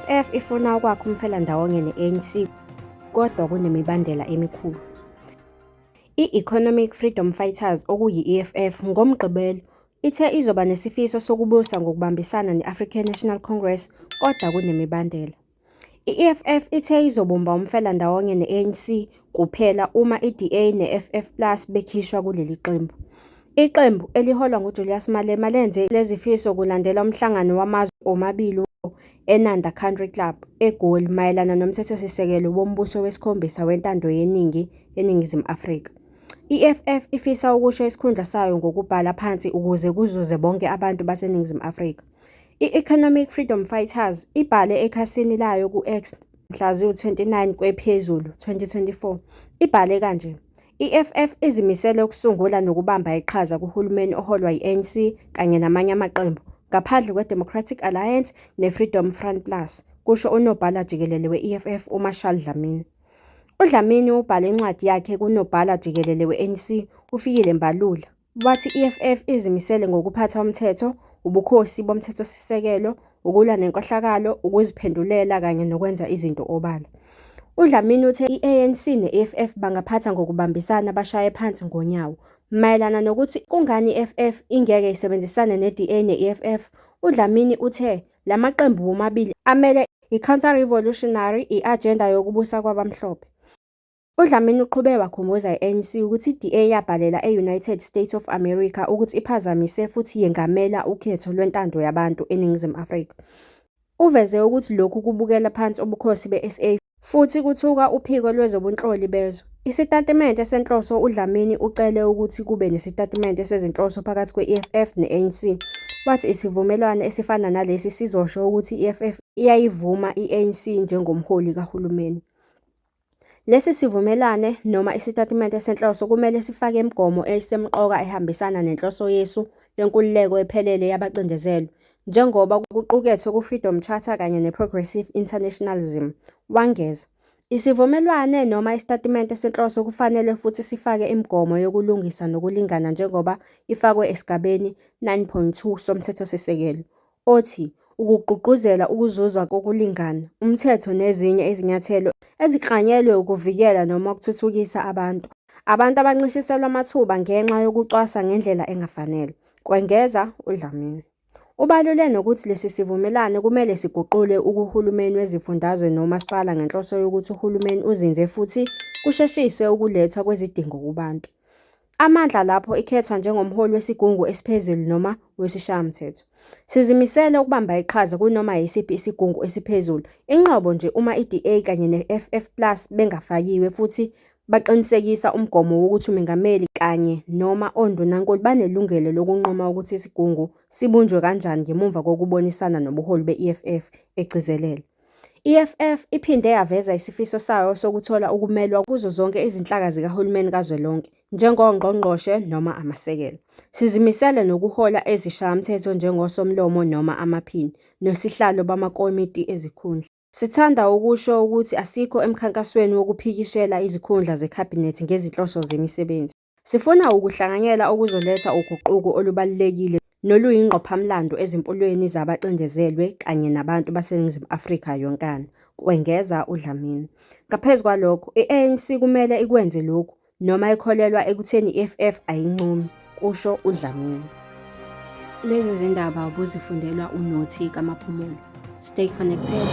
I-EFF ifuna ukwakha umfelandawonye ne-ANC kodwa kunemibandela emikhulu. I-Economic Freedom Fighters okuyi-EFF ngoMgqibelo ithe izoba nesifiso sokubusa ngokubambisana ne-African National Congress kodwa kunemibandela. I-EFF ithe izobumba umfelandawonye ne-ANC kuphela uma iDA ne-FF Plus bekhishwa kuleli qembu. Iqembu eliholwa nguJulius Malema lenze lezifiso kulandela umhlangano wamazwe omabili eNanda Country Club, eGoli mayelana noMthethosisekelo woMbuso wesikhombisa wentando yeningi eNingizimu Afrika. I-EFF ifisa ukusho isikhundla sayo ngokubhala phansi ukuze kuzuze bonke abantu baseNingizimu Afrika. I-Economic Freedom Fighters ibhale ekhasini layo ku-X mhla ziwu-29 kwephezulu 2024, ibhale kanje, I-EFF izimisele ukusungula nokubamba iqhaza kuhulumeni oholwa yi-ANC kanye namanye amaqembu, ngaphandle kweDemocratic Alliance neFreedom Front Plus, kusho uNobhala Jikelele we-EFF uMarshall Dlamini. UDlamini ubhale incwadi yakhe kuNobhala Jikelele we-ANC uFikile Mbalula, wathi i-EFF izimisele ngokuphatha umthetho, ubukhosi bomthethosisekelo, ukulwa nenkohlakalo, ukuziphendulela kanye nokwenza izinto obala. UDlamini uthe i-ANC ne-EFF bangaphatha ngokubambisana bashaye phansi ngonyawo. Mayelana nokuthi kungani i-EFF ingeke isebenzisane ne-DA ne-EFF, uDlamini uthe la maqembu womabili amele i-counter-revolutionary i-ajenda yokubusa kwabamhlophe. UDlamini uqhube wakhumbuza i-ANC ukuthi i-DA yabhalela e-United States of America ukuthi iphazamise futhi yengamela ukhetho lwentando yabantu eNingizimu Afrika. Uveze ukuthi lokhu kubukela phansi ubukhosi be-SA futhi kuthuka uphiko lwezobunhloli bezwe. Isitatimende senhloso UDlamini ucele ukuthi kube nesitatimende sezinhloso phakathi kwe-EFF ne-ANC. Wathi isivumelwano esifana nalesi sizosho ukuthi i-EFF iyayivuma i-ANC njengomholi kahulumeni. Lesi sivumelwane noma isitatimende senhloso kumele sifake imigomo esemqoka ehambisana nenhloso yesu lenkululeko ephelele yabacindezelwe, njengoba kuqukethwe ku-Freedom Charter kanye ne-Progressive Internationalism, wangeza. Isivumelwane noma isitatimende senhloso kufanele futhi sifake imigomo yokulungisa nokulingana njengoba ifakwe esigabeni 9.2 soMthethosisekelo, othi ukugqugquzela ukuzuzwa kokulingana, umthetho nezinye izinyathelo eziklanyelwe ukuvikela noma ukuthuthukisa abantu, abantu abancishiselwa amathuba ngenxa yokucwasa ngendlela engafanele, kwengeza uDlamini. Ubalule nokuthi lesi sivumelwano kumele siguqule ukuhulumeni wezifundazwe nomasipala ngenhloso yokuthi uhulumeni uzinze futhi kusheshiswe ukulethwa kwezidingo kubantu. Amandla lapho ikhethwa njengomholi wesigungu esiphezulu noma wesishayamthetho. Sizimisele ukubamba iqhaza kunoma yisiphi isigungu esiphezulu, inqobo nje uma iDA kanye ne-FF Plus bengafakiwe futhi baqinisekisa umgomo wokuthi umengameli kanye noma ondunankulu banelungelo lokunquma ukuthi isigungu sibunjwe kanjani ngemuva kokubonisana nobuholi be-EFF, egcizelela. I-EFF iphinde yaveza isifiso sayo sokuthola ukumelwa kuzo zonke izinhlaka zikahulumeni kazwelonke, njengongqongqoshe noma amasekela. Sizimisele nokuhola ezishayamthetho njengosomlomo noma amaphini, nosihlalo bamakomiti ezikhundla. Sithanda ukusho ukuthi asikho emkhankasweni wokuphikishela izikhundla zekhabhinethi ngezinhloso zemisebenzi. Sifuna ukuhlanganyela okuzoletha uguquko olubalulekile noluyingqophamlando ezimpilweni zabacindezelwe kanye nabantu baseNingizimu Afrika yonkana, kwengeza uDlamini. Ngaphezu kwalokho, i-ANC kumele ikwenze lokhu noma ikholelwa ekutheni i-EFF ayincomi, kusho uDlamini. Lezi zindaba ubuzifundelwa uNothi kaMaphumulo. Stay connected.